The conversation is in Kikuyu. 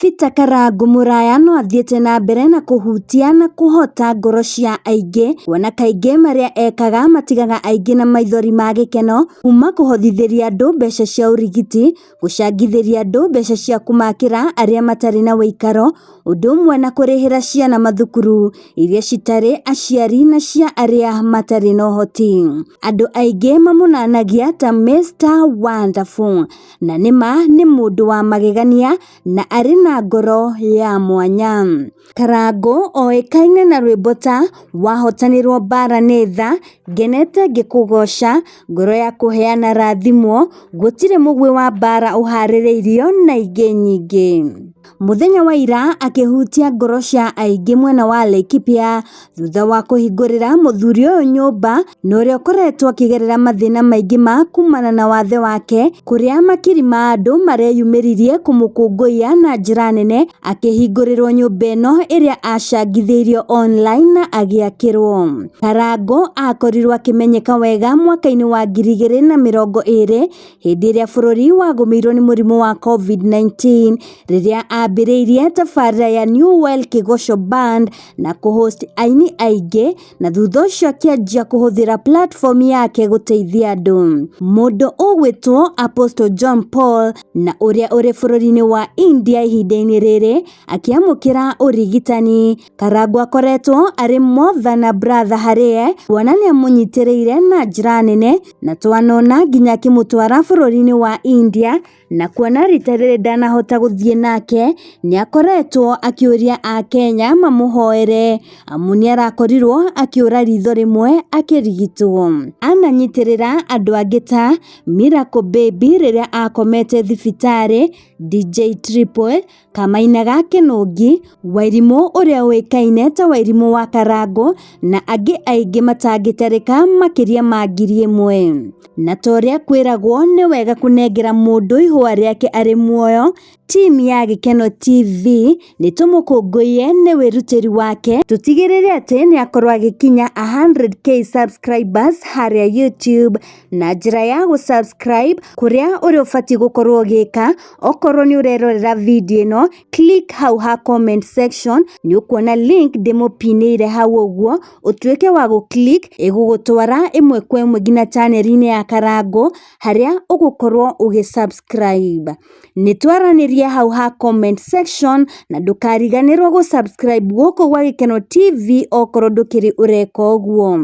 Peter Karangũ Mũraya no athiĩte na mbere na kũhutia na kũhota ngoro cia aingĩ, kuona kaingĩ marĩa ekaga matigaga aingĩ na maithori ma gĩkeno, kuma kũhothithĩria andũ mbeca cia ũrigiti, gũcangithĩria andũ mbeca cia kũmakĩra arĩa matarĩ na ũikaro, ũndũ ũmwe na kũrĩhĩra ciana mathukuru iria citarĩ aciari na cia arĩa matarĩ na ũhoti. Andũ aingĩ mamũnanagia ta Mr Wonderful, na nĩma nĩ mũndũ wa magegania na arĩ na ngoro ya mwanya. Karangũ oĩkaine na rwĩmbo ta wahotanĩrwo mbara nĩ tha, ngenete ngĩkũgoca, ngoro ya kũheana rathimwo, gũtirĩ mũgwĩ wa mbara ũharĩrĩirio na ingĩ nyingĩ. Mũthenya wa ira akĩhutia ngoro cia aingĩ mwena wa Laikipia thutha wa kũhingũrĩra mũthuri ũyũ nyũmba na ũrĩa ũkoretwo akĩgerera mathĩna maingĩ ma kumana na wathe wake, kũrĩa makiri ma andũ mareyumĩririe kũmũkũngũiya na njĩra nene akĩhingũrĩrwo nyũmba ĩno ĩrĩa acangithĩirio online na agĩakĩrwo. Karangũ akorirwo akĩmenyeka wega mwaka-inĩ wa 2020 hĩndĩ ĩrĩa bũrũri wagũmĩirwo nĩ mũrimũ wa COVID-19 rĩrĩa ambĩrĩirie tabarĩra ya New Well Kĩgoco Band na kũhost aini aingĩ, na thutha ũcio akĩanjia kũhũthĩra platform yake gũteithia andũ. Mũndũ ũgwĩtwo Apostle John Paul na ũrĩa ũrĩ bũrũri-inĩ wa India ihinda-inĩ rĩrĩ akĩamũkĩra ũrigitani. Karangũ akoretwo arĩ more than a brother harĩ ye, kuona nĩ amũnyitĩrĩire na njĩra nene na twanona nginya akĩmũtwara bũrũri-inĩ wa India, na kuona rita rĩrĩ ndanahota gũthiĩ nake nĩ akoretwo akĩũria akenya mamũhoere amu nĩ arakorirwo akĩũra ritho rĩmwe akĩrigitwo. Ananyitĩrĩra andũ angĩ ta Miracle Baby rĩrĩa akomete thibitarĩ, DJ Triple, Kamaina ga Kĩnũngi, Wairimũ ũrĩa ũĩkaine ta Wairimũ wa Karangũ na angĩ aingĩ matangĩtarĩka makĩria ma 1000. Na ta ũrĩa kwĩragwo nĩ wega kũnengera mũndũ ihũa rĩake arĩ muoyo, team ya Gĩkeno TV nĩ tũmũkũngũiye nĩ wĩrutĩri wake, tũtigĩrĩre atĩ nĩ akorwo agĩkinya 100K subscribers harĩa YouTube na njĩra ya gũ-subscribe kũrĩa ũrĩa ũbatiĩ gũkorwo ũgĩka. Okorwo nĩ ũrerorera video ĩno, click hau ha comment section, nĩ ũkuona link ndĩmũpinĩire hau ũguo, ũtuĩke wa gũ-click, ĩgũgũtwara ĩmwe kwa ĩmwe nginya channel-inĩ ya Karangũ harĩa ũgũkorwo ũgĩ-subscribe. Nĩ twaranĩrie hau ha comment section na ndũkariganĩrwo gũ-subscribe gũkũ gwa Gĩkeno TV okorwo ndũkĩrĩ ũreka ũguo.